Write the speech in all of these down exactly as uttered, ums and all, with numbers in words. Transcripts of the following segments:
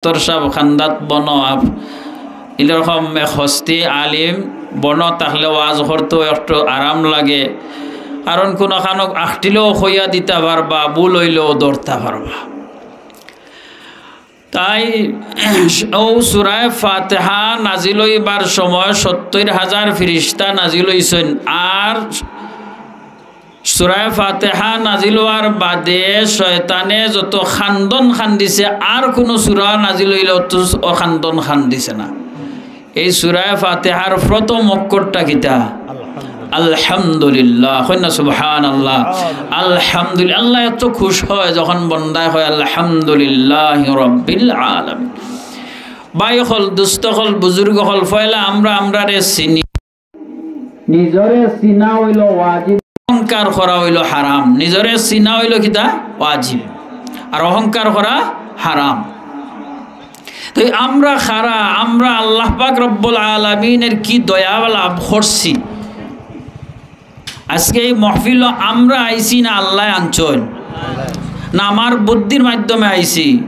তোর সাব খান্দাত বনো আপ, ইরকম এক হস্তি আলিম বনো, তাহলে ওয়াজ করতেও একটু আরাম লাগে। কারণ কুনু খানো আখটিলেও কইয়া দিতা পারবা, ভুল অইলেও ধরতা পারবা। তাই অউ সূরায়ে ফাতিহা নাজিল অইবার সময় সত্তইর হাজার ফিরিস্তা নাজিল অইছইন। আর সূরায়ে ফাতিহা নাজিল অওয়ার বাদে শয়তানে যত খান্দন খান্দিছে, আর কুনু সূরা নাজিল অইলে অত স-, অ খান্দন খান্দিছে না। এই সূরায়ে ফাতিহার প্রথম অক্ষরটা কিতা? আলহামদুলিল্লাহ। কইন না সুবহানাল্লাহ। আলহামদুলিল্লাহ। আল্লাহ এত খুশ অয় যখন বন্দায় কয়, "আলহামদুলিল্লাহি রাব্বিল আলামিন।" ভাই অকল, দোস্ত অকল, বুজুর্গ অকল, পয়লা আমরা আমরারে চিনি। নিজরে চিনা অইলো ওয়াজিব। অহংকার করা অইলো হারাম। নিজরে চিনা অইলো কিতা? ওয়াজিব। আর অহংকার করা হারাম। তো আমরা কারা, আমরা আল্লাহ পাক রব্বুল আলামিনের কি দয়া লাভ করছি? আজকে এই মহফিলো আমরা আইছি না আল্লায় আনছইন? না আমার বুদ্ধির মাধ্যমে আইছি,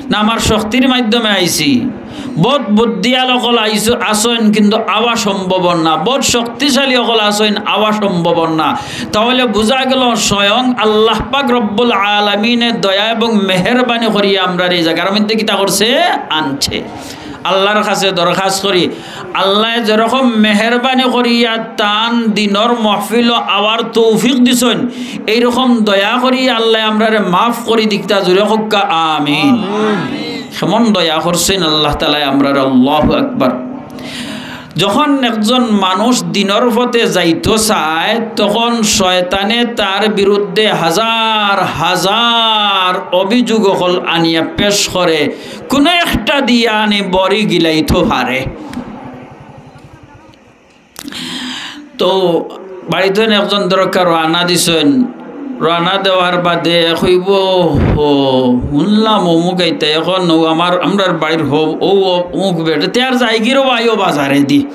না আমার শক্তির মাধ্যমে আইছি? বউত বুদ্ধিয়াল অকল আইছ-, আছইন, কিন্তু আওয়া সম্ভব না। বউত শক্তিশালী অকল আছইন, আওয়া সম্ভব না। তাহলে বুঝা গেল স্বয়ং আল্লাহ পাক রব্বুল আলামিনে দয়া এবং মেহেরবানি করিয়া আমরারে এই জাগার মধ্যে কিতা করছে? আনছে। আল্লাহর কাছে দরখাস্ত করি, আল্লায় যেরকম মেহেরবানি করিয়া তান দিনর মহফিলো আওয়ার তৌফিক দিছইন, এইরকম দয়া করি আল্লায় আমরারে মাফ করি দিকতা। জুরে কউক্কা আমিন। কেমন দয়া করছইন আল্লাহ তাআলায় আমরারে, আল্লাহু আকবার। যখন একজন মানুষ দিনর পথে যাইতো চায়, তখন শয়তানে তার বিরুদ্ধে হাজার হাজার অভিযোগ অকল আনিয়া পেশ করে, কুনু একটা দিয়া আনি বড়ি গিলাইতো পারে। তো বাড়িত একজন দরকার রওয়ানা দিছইন, রওয়ানা দেওয়ার বাদে কইবো, "ও, হুনলাম অমুক আইতা, এখন ও আমার, আমরার বাড়ির হউ, ও অমুক বেটা, তে আর যাইগি রে ভাই, ও বাজারেদি।"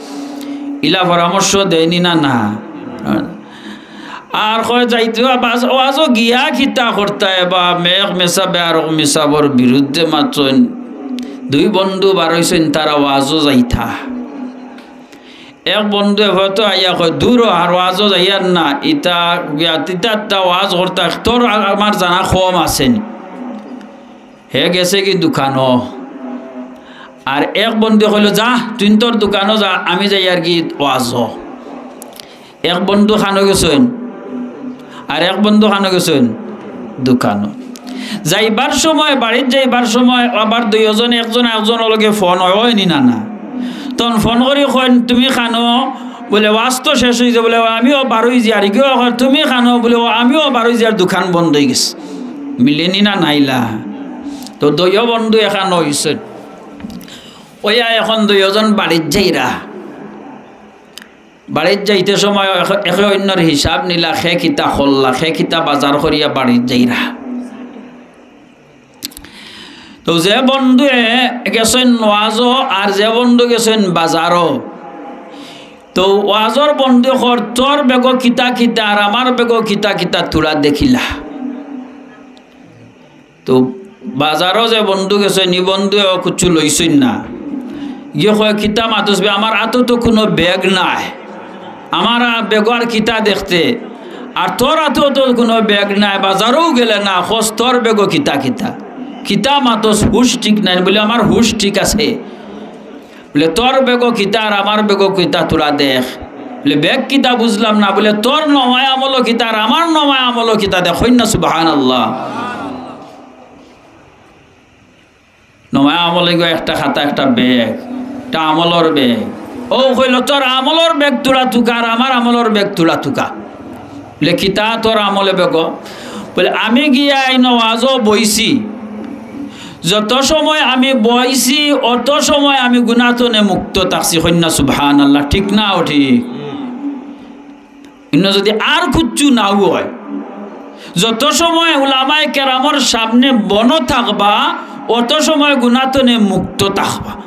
ইলা পরামর্শ দেয়নি না, না? আর কয় যাইতে বা বাজ-, ওয়াজো গিয়া কিতা করতায় বা মেঘ মেসাবে আর মেসাবর বিরুদ্ধে মাতছইন। দুই বন্ধু বার অইছইন, তারা ওয়াজো যাইতা। এক বন্ধুয়ে হয়তো আইয়া কয়, "দূর হ, আর ওয়াজো যাইয়ার না, ইতা বিয়াত, ইতা, ইতা ওয়াজ করতা, তোর আর আমার জানা কম আছে নি।" হে গেছে কি দোকানো। আর এক বন্ধুয়ে কইলো, "যা, তুই তোর দোকানো যা, আমি যাইয়ার কি ওয়াজো।" এক বন্ধু খানো গেছইন, আর এক বন্ধু খানো গেছইন দোকানো। যাইবার সময়, বাড়িত যাইবার সময় আবার দুইজন একজন একজনর লগে ফোন অয়, অয়নি না, না? তখন ফোন করি কইন, "তুমি খানো?" বুলে, "ওয়াজ তো শেষ অইছে।" বুলে, "ও, আমিও বারোই যাইয়ার।" কেউ কয়, "তুমি খানো?" বুলে, "ও, আমিও বারোই যাইয়ার, দোকান বন্ধ অইগেছে।" মিলেনি না নাইলা? তো দুইও বন্ধু একখান অইছে। অইয়া এখন দুইজন বাড়িত যাইরা। বাড়িত যাইতে সময় একে, একে অইন্যর হিসাব নিলা, কে কিতা করলা, কে কিতা বাজার করিয়া বাড়িত যাইরা। তো যে বন্ধুয়ে গেছইন ওয়াজো আর যে বন্ধু গেছইন বাজারো, তো ওয়াজর বন্ধু কর, "তোর বেগো কিতা কিতা আর আমার বেগো কিতা কিতা তুরা দেখিলা।" তো বাজারো যে বন্ধু গেছইন, ই বন্ধুয়ে কুচ্ছু লইছইন না। গিয়া কয়, "কিতা মাতস বে, আমার আতো তো কুনু ব্যাগ নাই, আমার আ-, বেগো আর কিতা দেখতে, আর তোর আতো তো কুনু ব্যাগ নাই, বাজারোও গেলে না, কস তোর বেগো কিতা কিতা, কিতা মাতস, হুশ ঠিক নাই।" বুলে, "আমার হুশ ঠিক আছে।" বুলে, "তোর বেগো কিতা আর আমার বেগো কিতা তুরা দেখ।" বুলে, "ব্যাগ কিতা বুঝলাম না।" বুলে, "তোর নমায় আমলো কিতা আর আমার নমায় আমলো কিতা দেখ।" কইন না সুবহানাল্লাহ। নমায় আমল অইগো একটা খাতা, একটা ব্যাগ, একটা আমলর ব্যাগ। ও কইলো, "তোর আমলর ব্যাগ তুরা তুকা আর আমার আমলর ব্যাগ তুরা তুকা।" বুলে, "কিতা তোর আমলে বেগো?" বুলে, "আমি গিয়া আইন ওয়াজো বইছি, যত সময় আমি বইছি, অত সময় আমি গুনা তনে মুক্ত থাকছি।" কইন না সুবহানাল্লাহ, ঠিক না ও ঠিক? ইনো যদি আর কুচ্ছু না অয়, যত সময় উলামায়ে কেরামর সামনে বনো থাকবা, অত সময় গুনা তনে মুক্ত থাকবা।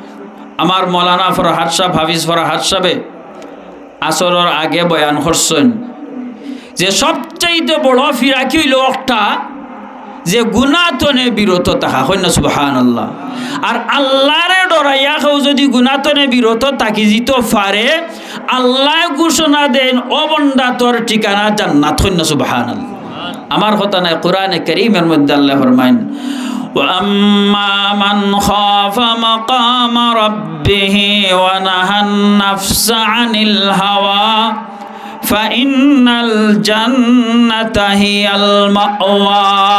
আমার মৌলানা ফরহাদ সাব, হাফিজ ফরহাদ সাবে আসরর আগে বয়ান করছইন যে সবচাইতে বড় ফিরাকি অইলো একটা, যে গুনা তনে বিরত থাকা, কইন না সুবহানাল্লাহ। আর আল্লারে ডরাইয়া কেউ যুদি গুনা তনে বিরত থাকি যিতো পারে, আল্লায় ঘোষণা দেইন, "ও বন্দা, তোর ঠিকানা জান্নাত।" কইন না সুবহানাল্লাহ। আমার কথা নায়, কোরআনে কারীমের মধ্যে আল্লায় ফরমাইন, "ওয়া আম্মা মান খাফা মাকামা রাব্বিহি ওয়া নাহান নাফসা আনিল হাওয়া ফাইন্নাল জান্নাতা হিয়াল মাওয়া।"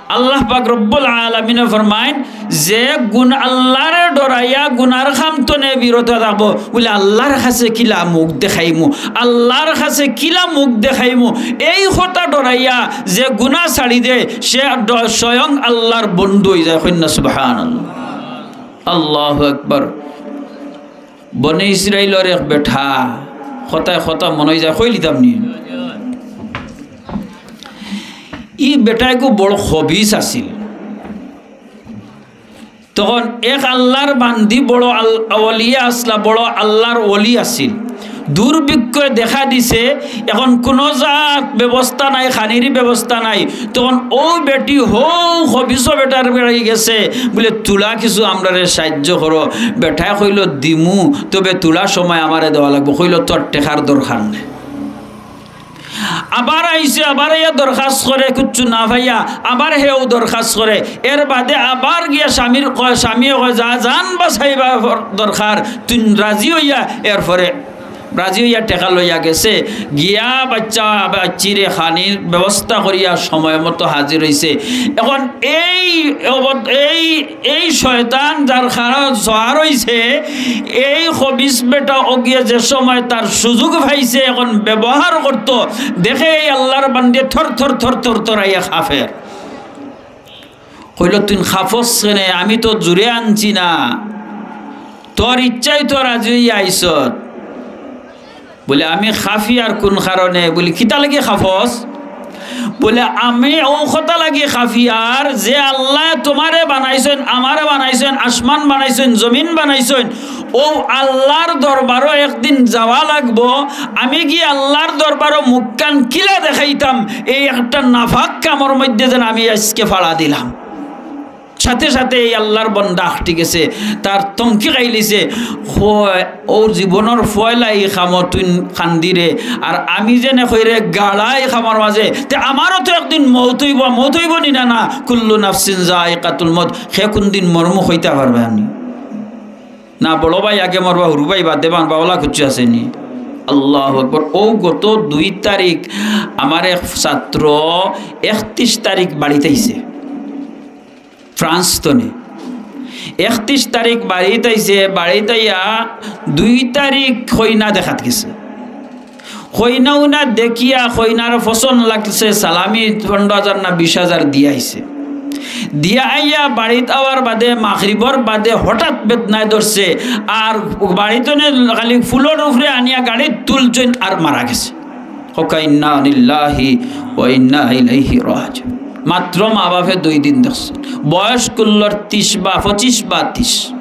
আল্লাহ পাক রব্বুল আলামিনে ফরমাইন, যে গুন-, আল্লারে ডরাইয়া গুনার কাম তনে বিরত থাকবো, বুলে, "আল্লার কাছে কিলা মুখ দেখাইমু, আল্লার কাছে কিলা মুখ দেখাইমু?" এই কথা ডরাইয়া যে গুনা ছাড়ি দে, সে ড-, স্বয়ং আল্লার বন্ধু অইযায়। কইন না সুবহানাল্লাহ। আল্লাহু আকবার। বনে ইসরাইলর এক বেটা, কথায় কথা মনো অইযায়, কইলিতাম নি? ই বেটা এগু বড় খবিছ আছিল। তখন এক আল্লার বান্দি, বড় আল-, আউলিয়া আছলা, বড় আল্লার ওলি আছিল। দুর্ভিক্ষ দেখা দিছে, এখন কুনু জাত ব্যবস্থা নাই, খানির ব্যবস্থা নাই। তখন অউ বেটি হউ খবিছ বেটার বাড়ি গেছে, বুলে, "তুলা কিছু আমরারে সাইয্য করো।" বেটায় কইলো, "দিমু, তবে তুলা সময় আমারে দেওয়া লাগবো।" কইলো, "তোর টেকার দরকার নাই।" আবার আইছে, আবার আইয়া দরখাস্ত করে, কুচ্ছু না পাইয়া আবার হেউ দরখাস্ত করে। এর বাদে আবার গিয়া স্বামীর কয়, স্বামীয়ে কয়, "যা, জান বাঁচাইবার দরকার, তুই রাজি অইয়া।" এরপরে রাজি অইয়া টেকা লইয়া গেছে, গিয়া বাচ্চা বাচ্চিরে খানির ব্যবস্থা করিয়া সময় মতো হাজির অইছে। এখন এই অব-, এই, এই শয়তান যার কারণ সওয়ার অইছে, এই খবিছ বেটা অগিয়ে যে সময় তার সুযোগ পাইছে, এখন ব্যবহার করতো, দেখে এই আল্লার বান্দিয়ে থর থর থর থর থর আইয়া কাঁপের। কইলো, "তুই কাঁপস কেনে? আমি তো জুরে আনছি না, তোর ইচ্ছায় তো রাজি অইয়া আইছত।" বুলে, "আমি কাঁপিয়ার কুন কারণে?" বুলে, "কিতা লাগি কাঁপস?" বুলে, "আমি অউ কথা লাগি কাঁপিয়ার যে আল্লায় তুমারে বানাইছইন, আমারে বানাইছইন, আসমান বানাইছইন, জমিন বানাইছইন, অউ আল্লার দরবারো একদিন যাওয়া লাগবো। আমি গিয়া আল্লার দরবারো মুখখান কিলা দেখাইতাম, এই একটা নাপাক কামর মধ্যে যেন আমি আইজকে ফাড়া দিলাম।" সাথে সাথে এই আল্লার বন্দা আখটি গেছে, তার তমকি খাইলিছে। কয়, "অউ জীবনর পয়লা ই কামো তুইন কান্দিরে, আর আমি যেনে কইরে গাড়া ই কামর মাঝে, তে আমারও তো একদিন মউত অইবো, মউত অইবো নি না?" না, "কুল্লু নাফসিন যায়িকাতুল মউত, কে কুনদিন মরমু কইতা পারবা নি।" না, বড় ভাই আগে মরবা, হুরু ভাই বাদে মরবা, অলা কুচ্ছু আছে নি? আল্লাহু আকবার। অউ গত দুই তারিখ আমার এক ছাত্র একত্রিশ তারিখ বাড়িত আইছে, ফ্রান্স তনে। একত্রিশ তারিখ বাড়িত আইছে, বাড়িত আইয়া দুই তারিখ কইনা দেখাত গেছে। কইনা উনা দেখিয়া কইনার পছন্দ লাগছে, সালামি পনরো হাজার না বিশ হাজার দিয়া আইছে। দিয়া আইয়া বাড়িত আওয়ার বাদে, মাগরিবর বাদে হঠাৎ বেদনায় ধরছে, আর বাড়িত নে খালি ফুলর উপরে আনিয়া গাড়িত তুলছইন আর মারা গেছে। কউক্কা ইন্না লিল্লাহি ওয়া ইন্না ইলাইহি রাজিউন। মাত্র মা বাপে দুই দিন দেখছে, বয়স কুল্লর ত্রিশ বা পঁচিশ বা ত্রিশ।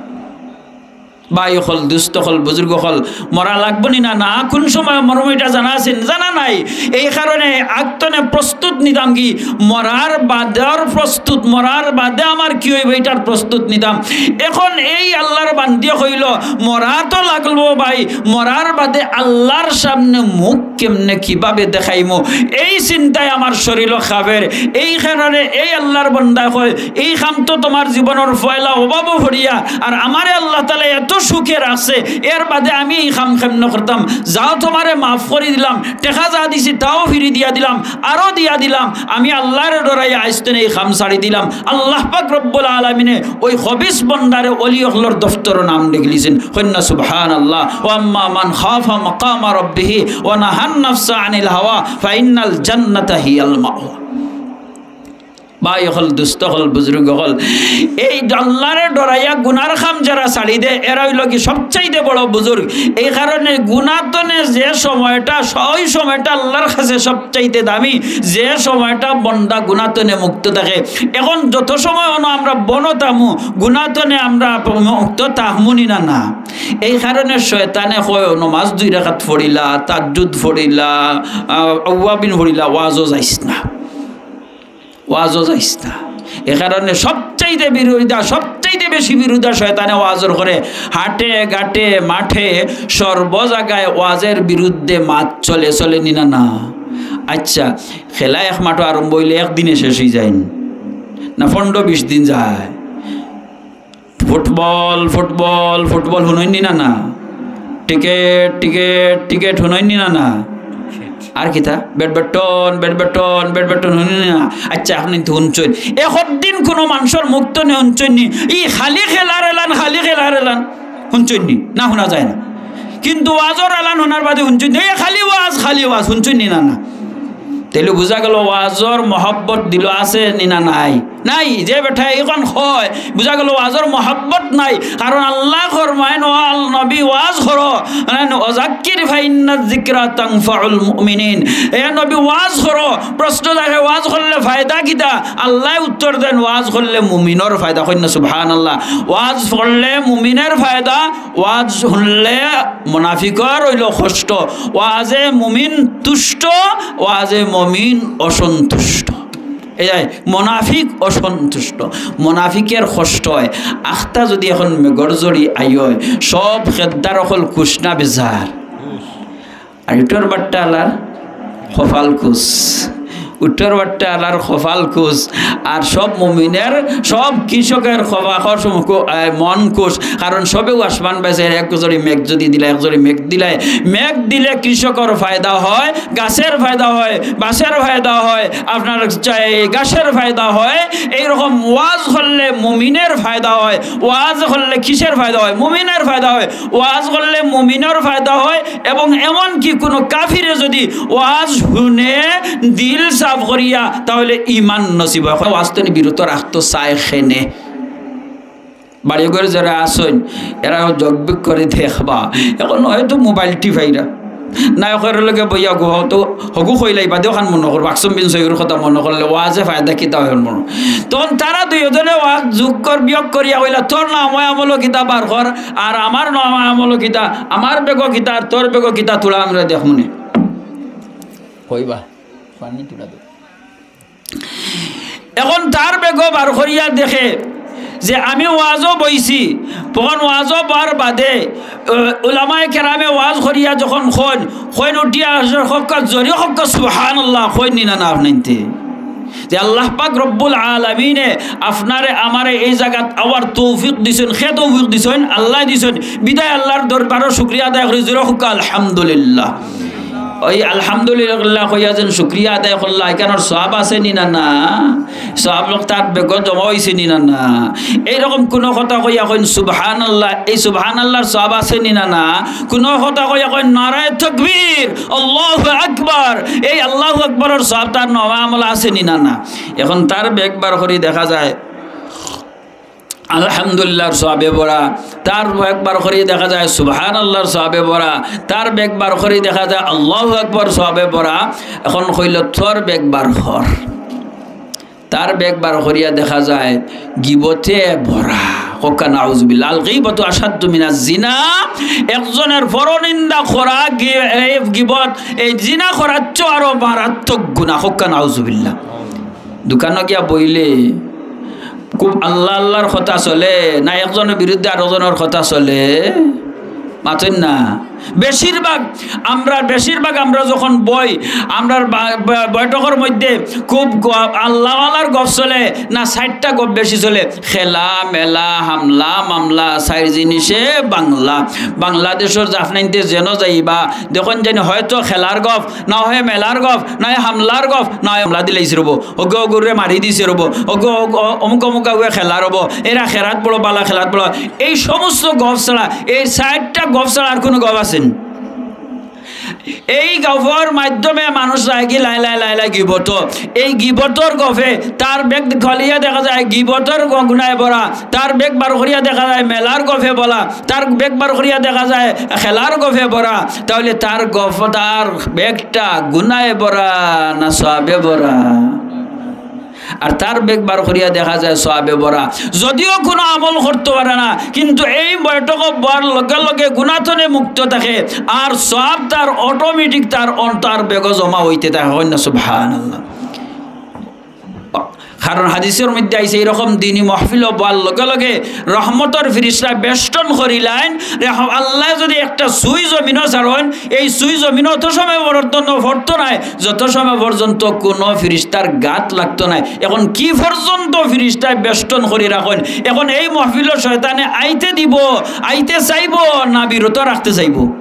ভাই অকল, দুস্ত অকল, বুজুর্গ অকল, মরা লাগবো নি না? না, কুন সময় মরমু ইটা জানা আছে নি? জানা নাই। এই কারণে আগ তনে প্রস্তুত নিতাম কি, মরার বাদর প্রস্তুত, মরার বাদে আমার কি অইবো ইটার প্রস্তুত নিতাম। এখন এই আল্লার বান্দিয়ে কইলো, "মরা তো লাগবো ভাই, মরার বাদে আল্লার সামনে মুখ কেমনে কিভাবে দেখাইমু, এই চিন্তায় আমার শরীরও কাঁপের।" এই কারণে এই আল্লার বন্দায় কয়, "এই কাম তো তুমার জীবনর পয়লা অভাবো পড়িয়া, আর আমারে আল্লাহ তাআলায় এত সুখে রাখছে, এর বাদে আমি এই কাম কেমনে করতাম? যাও, তুমারে মাফ করি দিলাম, টেকা যা দিছি তাও ফিরি দিয়া দিলাম, আরো দিয়া দিলাম, আমি আল্লারে ডরাইয়া আইজ তনে এই কাম ছাড়ি দিলাম।" আল্লাহ পাক রব্বুল আলামিনে ওই খবিছ বন্দারে ওলি অকলর দফতরো নাম লেখলিছইন। কইন না সুবহানাল্লাহ। "ওয়া আম্মা মান খাফা মাকামা রাব্বিহি ওয়া নাহান নাফসা আনিল হাওয়া ফাইন্নাল জান্নাতা হিয়াল মাওয়া।" ভাই অকল, দুস্ত অকল, বুজুর্গ অকল, এই আল্লারে ডরাইয়া গুনার কাম যারা ছাড়ি দে, এরা অইলো কি সবচাইতে বড় বুজুর্গ। এই কারণে গুনা তনে যে সময়টা, ওই সময়টা আল্লার কাছে সবচাইতে দামি, যে সময়টা বন্দা গুনা তনে মুক্ত থাকে। এখন যত সময় অনো আমরা বনো থাকমু, গুনা তনে আমরা মুক্ত থাকমু নি না? না। এই কারণে শয়তানে কয়, "নমাজ দুই রাকাত পড়িলা, তাহাজ্জুদ পড়িলা, আহ, আউয়াবিন পড়িলা, ওয়াজো যাইস না।" ওয়াজও যাইস না। এ কারণে সবচাইতে বিরোধিতা, সবচাইতে বেশি বিরোধিতা শয়তানে ওয়াজর করে। হাটে ঘাটে মাঠে সর্ব জাগায় ওয়াজের বিরুদ্ধে মাত চলে, চলে নি না না? আচ্ছা, খেলা এক মাঠো আরম্ভ অইলে একদিনে শেষ অই যায় নি? না পনরো বিশ দিন যায়? ফুটবল, ফুটবল, ফুটবল হুনইন নি না না? টিকেট, টিকেট, টিকেট হুনইন নি না না? আর কিতা? ব্যাডমিন্টন, ব্যাডমিন্টন, ব্যাডমিন্টন হুনইন নি না? আচ্ছা, আপনে তো হুনছইন। একদিন কুনু মানষর মুখ তনে হুনছইন নি, ই খালি খেলার এলান, খালি খেলার এলান হুনছইন নি? না, হুনা যায় না। কিন্তু ওয়াজর এলান হুনার বাদে হুনছইন নি, এ খালি ওয়াজ, খালি ওয়াজ, হুনছইন নি না না? তাইলে বুঝা গেল ওয়াজর মহব্বত দিলো আছে নি না নাই? নাই। যে বেটায় ইখান কয়, বুঝা গেল ওয়াজর মহব্বত নাই। কারণ আল্লায় ফরমাইন, "ও আল নবী, ওয়াজ করো।" মানে, "ওয়াজাক্কির ফাইন্নাজ যিকরা তানফাউল মুমিনিন।" এ নবী, ওয়াজ করো। প্রশ্ন থাকে, ওয়াজ করলে ফায়দা কিতা? আল্লায় উত্তর দেন, "ওয়াজ করলে মুমিনর ফায়দা।" কইন না সুবহানাল্লাহ। ওয়াজ করলে মুমিনের ফায়দা, ওয়াজ হুনলে মুনাফিকর অইলো কষ্ট। ওয়াজে মুমিন তুষ্ট, ওয়াজে মুমিন অসন্তুষ্ট। এই যে মুনাফিক অসন্তুষ্ট, মুনাফিকের কষ্ট অয়। আখতা যুদি অখন মেঘর জড়ি আইয়, সব খেদ্দার অকল খুশ না বেজার? আর ইটার বাট্টা আলার কপাল খুশ, উটার বাট্টা আলার কপাল খুশ। আর সব মুমিনের, সব কৃষকের কপাল খুশ, মন খুশ। কারণ সবেউ আসমান বায় চাইর, এক জড়ি মেঘ যুদি দিলায়, এক জড়ি মেঘ দিলায়, মেঘ দিলে কৃষকর ফায়দা হয়, গাছের ফায়দা হয়, বাঁশের ফায়দা হয়, আপনার চাই গাছের ফায়দা হয়। এইরকম ওয়াজ করলে মুমিনের ফায়দা হয়। ওয়াজ করলে কিসের ফায়দা হয়? মুমিনের ফায়দা হয়। ওয়াজ করলে মুমিনর ফায়দা হয়, এবং এমনকি কুনু কাফিরে যুদি ওয়াজ হুনে দিল সাফ করিয়া, তাহলে ইমান নসিব হয়। ওয়াজ তনে বিরত রাখতো চায় কেনে? বাড়ি ঘর যারা আছইন, এরা জগবিগ করি দেখবা, অখন হয়তো মোবাইল টিপাইরা, না অকলর লগে বইয়া গো, তো হগু কইলাই বাদে অখান মনো করবা, আকসম বিন সহিউর কথা মনো করলে, ওয়াজে ফায়দা কিতা অয় মনো। তখন তারা দুইওজনে ওয়াজ যোগ কর বিয়োগ করিয়া কইলা, "তোর নামায়ে আমলো কিতা বার কর, আর আমার নামায়ে আমলো কিতা, আমার বেগো কিতা, আর তোর বেগো কিতা, তুলা আমরা দেখমুনে।" কইবা, পানি তুলা দে। অখন তার বেগো বার করিয়া দেখে যে আমি ওয়াজো বইছি, তখন ওয়াজো বার বাদে, আহ, উলামায়ে কেরামে ওয়াজ করিয়া যখন কইন, কইন উঠিয়া আসর হক্কা, জোরে হক্কা সুবহানাল্লাহ, কইন নি না না আপনাইনতে? যে আল্লাহ পাক রব্বুল আলামিনে আপনারে আমারে এই জাগাত আওয়ার তৌফিক দিছইন, কে তৌফিক দিছইন? আল্লায় দিছইন। বিদায় আল্লাহর দরবারো শুকরিয়া আদায় করি, জোরে হক্কা আলহামদুলিল্লাহ। ওই আলহামদুলিল্লাহ কইয়া যেন শুকরিয়া আদায় করলা, ইখানর সওয়াব আছে নি না না? সওয়াব তার বেগো জমা অইছে নি না না? এইরকম কুনু কথা কইয়া কইন সুবহানাল্লাহ, এই সুবহানাল্লাহর সওয়াব আছে নি না না? কুনু কথা কইয়া কইন নারায়ে তাকবীর, আল্লাহু আকবার, এই আল্লাহু আকবারর সওয়াব তার নামায়ে আমলো আছে নি না না? অখন তার বেগ বার করি দেখা যায় আলহামদুলিল্লাহর সওয়াবে ভরা, তার বেগ বার করি দেখা যায় সুবহানাল্লাহর সওয়াবে ভরা, তার বেগ বার করি দেখা যায় আল্লাহু আকবার সওয়াবে ভরা। অখন কইল তোর বেগ বার কর, তার বেগ বার করিয়া দেখা যায় গিবতে ভরা। হক্কা নাউজুবিল্লাহ। আল গীবাতু আশাদ্দু মিনাজ জিনা। একজনের পরনিন্দা করা গি-, এই গিবত, এই জিনা করার চেয়ে আরো মারাত্মক গুনাহ। হক্কা নাউজুবিল্লাহ। দোকানো গিয়া বইলে খুব আল্লাহ আল্লাহর কথা চলে, না একজনের বিরুদ্ধে আরোজনের কথা চলে? মাতইন না। বেশিরভাগ আমরা, বেশিরভাগ আমরা যখন বই, আমরার বা-, বা-, বৈঠকর মধ্যে খুব গ-, আল্লাহওয়ালার গপ চলে, না চাইরটা গপ বেশি চলে? খেলা, মেলা, হামলা, মামলা, চাইর জিনিসে বাংলা। বাংলাদেশর যে আপনাইনতে যেন যাইবা, দেখইন জানি হয়তো খেলার গপ, না হয় মেলার গফ, না হয় হামলার গফ, না হয় হামলা দিলাইছে রবো, অগু অগুরে মারি দিছে রবো, অগু অগ-, অ-, অমুক অমুক আগুয়ে খেলার রবো, এরা খেলাত বড় বালা, খেলাত বড়। এই সমস্ত গফ ছাড়া, এই চাইরটা গফ ছাড়া আর কুনু গফ আছে নি? এই গফর মাধ্যমে মানুষ যায় কি লাই লাই লাই লাই গিবত। এই গিবতর গফে তার বেগ খুলিয়া দেখা যায় গিবতর গ-, গুনায় ভরা, তার বেগ বার করিয়া দেখা যায় মেলার গফে ভরা, তার বেগ বার করিয়া দেখা যায় খেলার গফে ভরা, তাহলে তার গফ, তার বেগটা গুনায় ভরা না সওয়াবে ভরা? আর তার বেগ বার করিয়া দেখা যায় সওয়াবে ভরা। যদিও কুনু আমল করতো পারে না, কিন্তু এই বৈঠকো বওয়ার লগে লগে গুনা তনে মুক্ত থাকে, আর সওয়াব তার automatic তার অন-, তার বেগো জমা অইতে থাকে। কইন না সুবহানাল্লাহ। কারণ হাদিসর মধ্যে আইছে, এইরকম দিনী মহফিলো বওয়ার লগে লগে রহমতর ফিরিস্তায় বেষ্টন করিলাইন। রেহ-, আল্লায় যুদি একটা সুই জমিনো ছাড়ইন, এই সুই জমিনো অত সময় পর্যন্ত পড়তো নায়, যত সময় পর্যন্ত কুনু ফিরিস্তার গাত লাগতো নায়। এখন কি পর্যন্ত ফিরিস্তায় বেষ্টন করি রাখইন? এখন এই মহফিলো শয়তানে আইতে দিবো, আইতে চাইবো না বিরত রাখতে চাইবো?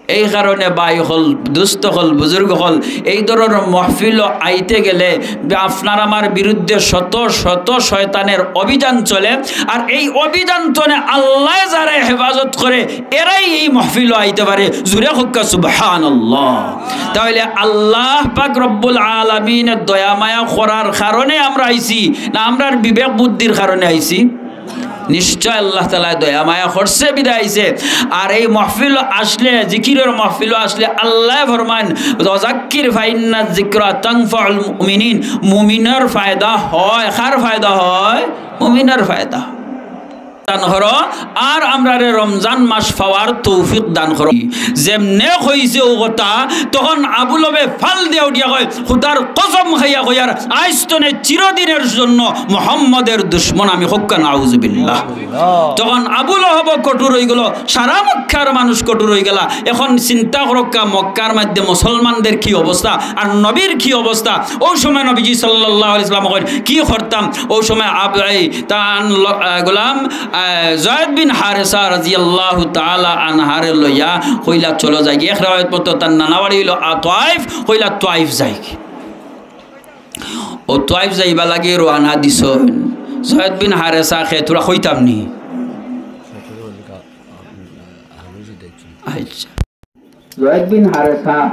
এই কারণে ভাই অকল, দুস্ত অকল, বুজুর্গ অকল, এই ধরনর মহফিলো আইতে গেলে আপনার আমার বিরুদ্ধে শত শত শয়তানের অভিযান চলে। আর এই অভিযান তনে আল্লায় যারারে হেফাজত করে, এরাই এই মহফিলো আইতে পারে। জুরে কউক্কা সুবহানাল্লাহ। তাইলে আল্লাহ পাক রব্বুল আলামিনে দয়া মায়া করার কারণে আমরা আইছি, না আমরার বিবেক বুদ্ধির কারণে আইছি? নিশ্চয় আল্লাহ তাআলায় দয়া মায়া করছে বিধায় আইছে। আর এই মহফিলো আসলে, জিকিরর মহফিলো আসলে আল্লায় ফরমাইন, "ওয়াজাক্কির ফাইন্না যিকরা তানফাউল মুমিনিন।" মুমিনর ফায়দা হয়। কার ফায়দা হয়? মুমিনর ফায়দা। দান করো, আর আমরারে রমজান মাস পাওয়ার তৌফিক দান করো। যেমনে কইছে অউ কথা, তখন আবু লবে ফাল দিয়া উঠিয়া কয়, "খুদার কসম খাইয়া কইয়ার, আইজ তনে চিরদিনের জন্য মোহাম্মদের দুশমন আমি।" কউক্কা নাউজুবিল্লাহ। তখন আবু লহব কঠোর অইগেলো, সারা মক্কার মানুষ কঠোর অইগেলা। এখন চিন্তা করউক্কা, মক্কার মধ্যে মুসলমানদের কি অবস্থা আর নবীর কি অবস্থা। অউ সময় নবীজি সাল্লাল্লাহু আলাইহি ওয়াসাল্লাম কইন, "কি করতাম?" অউ সময় আব-, এই তান ল-, আহ, গোলাম, আহ, যায়েদ বিন হারেসা রাদিয়াল্লাহু তাআলা আনহারে লইয়া কইলা, "চলো যাইগি।" এক রেওয়ায়ত মতো তান নানা বাড়ি অইলো আ-, তায়েফ, কইলা, "তায়েফ যাইগি।" অউ তায়েফ যাইবার লাগি রওয়ানা দিছইন। যায়েদ বিন হারেসা কে থুড়া কইতাম নি? আচ্ছা। যায়েদ বিন হারেসা